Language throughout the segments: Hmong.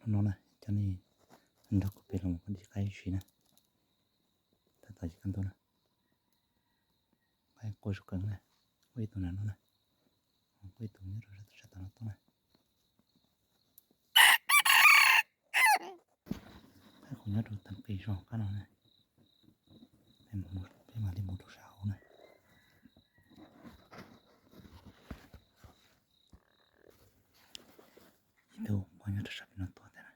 no na, coj nej nrog kuv pem los mus koom dib qaib ib si na. Tab tom yog kaj ntug na, qaib qua zoo kawg na, qua ib tug nram no na, qua ib tug nyob rau sab tom no tuaj na. Qaib qus nyob rau tag qis zog qab no na, peb mam li mus rau sab hauv na. Ib tug qua nyob rau sab pem no tuaj thiab na.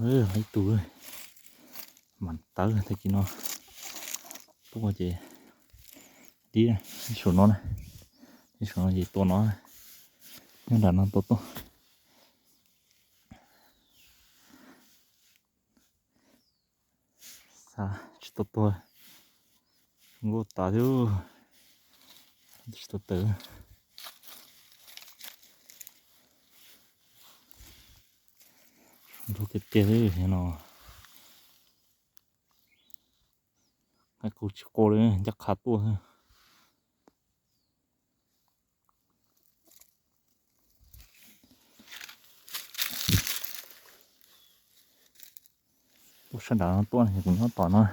Ib tug mam tawv tag kis no tuaj ces dib ib saum no na, ib saum no ces tua no, nyob nram no tua tuaj. Xav tsis tau tuag, nkauj tas thiab, tsis tau tawv. Nrog tiag tiag li no, qaib qus tsis qua li, ncaj qha tuaj xwb. Tuaj sab nram no tuaj, kuv nyob tom no.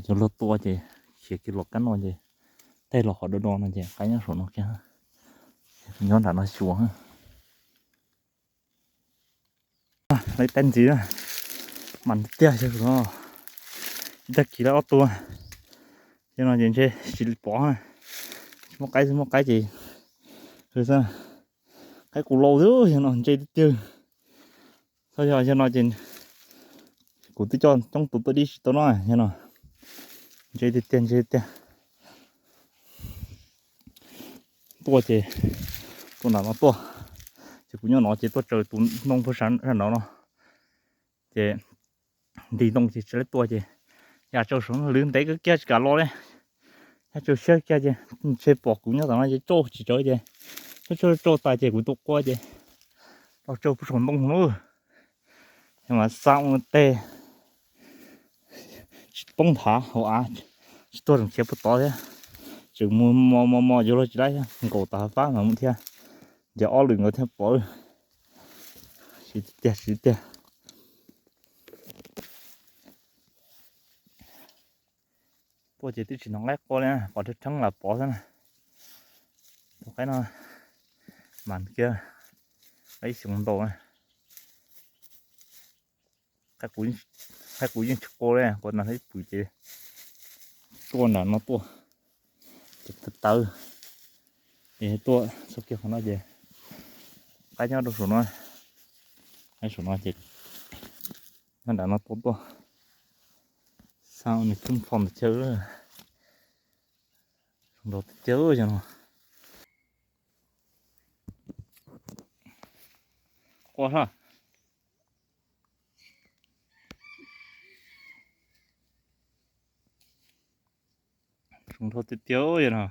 Cov luag tua ces khiav kiag los kab no ces, tej los qhov do do no ces qaib nyob saum no kiag, nyob nram no xyuas. Lawv tab ntxiv, mas tiag tiag, ib tag kis lawv ob tua, ces no ces ntshe tsis pom, tsis muaj qaib, tsis muaj qaib ces, qaib qus laus xwb, yog no ntse tiag tiag. Txhob yog yog no ces kuv twb coj coob tus tuaj dib tsis tau no, yog no ntse tiag tiag, ntse tiag. Tuaj ces, tuaj nram no tuaj, ces kuv nyob no ces tuaj tsaws tus ntoo puag sab nraum no, ces nti ntoo ces tsis laib tua ces ya tsau saum lwv ntev kawg kiag tsis kam los li. Ya tsau siab kiag ces ntshe pom kuv nyob tom no ces tsau tsis tsawv ces tsau tsau tas ces kuv tus qua ces los tsau puag saum ntoo lawm. Mas xa ua teg tsis poob nthav hauv av, tsis tuag tseem khiav puag tod thiab. Tseem mus mos mos mos yuav luag tsis laib thiab, nkaum tom hav fab mas mus thiab, ntiav ob lwm nkaus thiab pom. Siv tiag tiag, siv tiag tiag. Tuaj ces twb tsis hnov qaib qua li, qhov rheeb rheeb los pov xwb na. Tus qaib no mas kiag ib xyoos ntau, qaib qus yeej tsis qua li, qua nag ib pwm ces tuaj nram no tuaj ces tawv tawv, ces tuaj txog kiag qhov no ces qaib nyob rau saum no, qaib saum no ces nyob nram no tuaj tuaj, xa nws tub npho ntawm chaw, zoo nraug tiag tiag yog no. Qua hlo. Zoo nraug tiag tiag yog no.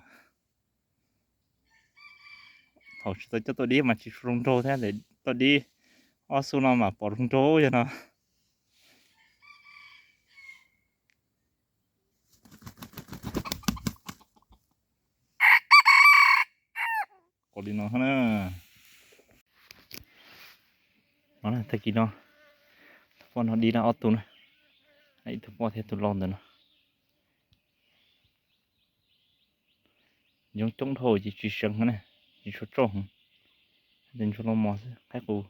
Thaum tsis tau coj tuaj dib mas tsis zoo nraug thiab, tuaj dib ob xub no mas pom zoo nraug yog no. Qos li no na. No tag kis no, tus poj no dib na ob tug na, ib tug poj thiab tus lau ntawm no. Yoov coob dhau ces tsis seev na, tsis tshua tsauj heev, ces ntsuag los mos xwb. Qaib qus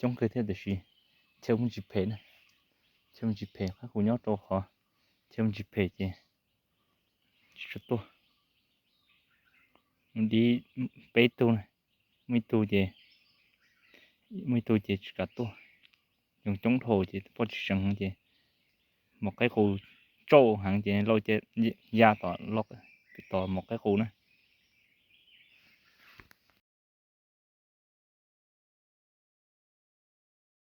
coob kawg thiab tiam sis chaw muaj tsis phem na, chaw muaj tsis phem, qaib qus nyob rau qhov chaw muaj tsis phem ces tsis tshua tuaj. Dib peb tug, muaj ib tug ces, muaj ib tug ces tsis kam tuaj, yoov coob dhau ces poj tsis seev ces mos qaib qus tsauj heev ces lau ya tom, tom mos qaib qus na.